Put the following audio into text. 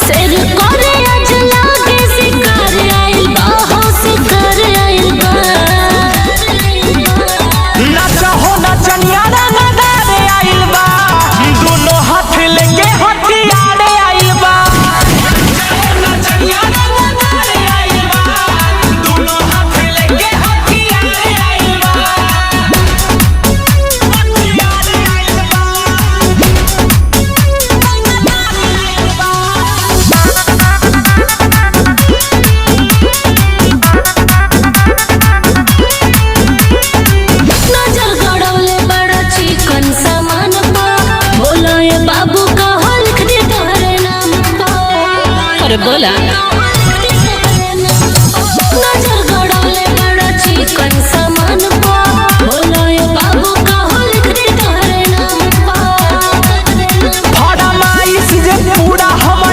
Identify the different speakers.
Speaker 1: शेर करे आज लागे शिकार आइल बा हो शिकार आइल बा।
Speaker 2: नाचा हो नचनिया रंगदारे आइल बा, दोनों हाथ लेके हथियारे आइल बा। नचनिया रंगदारे आइल बा, दोनों हाथ लेके हथियारे आइल बा। हथियारे आइल बा। रंगदारे आइल बा।
Speaker 1: नजर गड़ौले बड़ा चिकन सामान पा, बोला ए बाबू का हो लिख दे तोहरे नाम पा। अरे बोला। नजर गड़ौले बड़ा चिकन।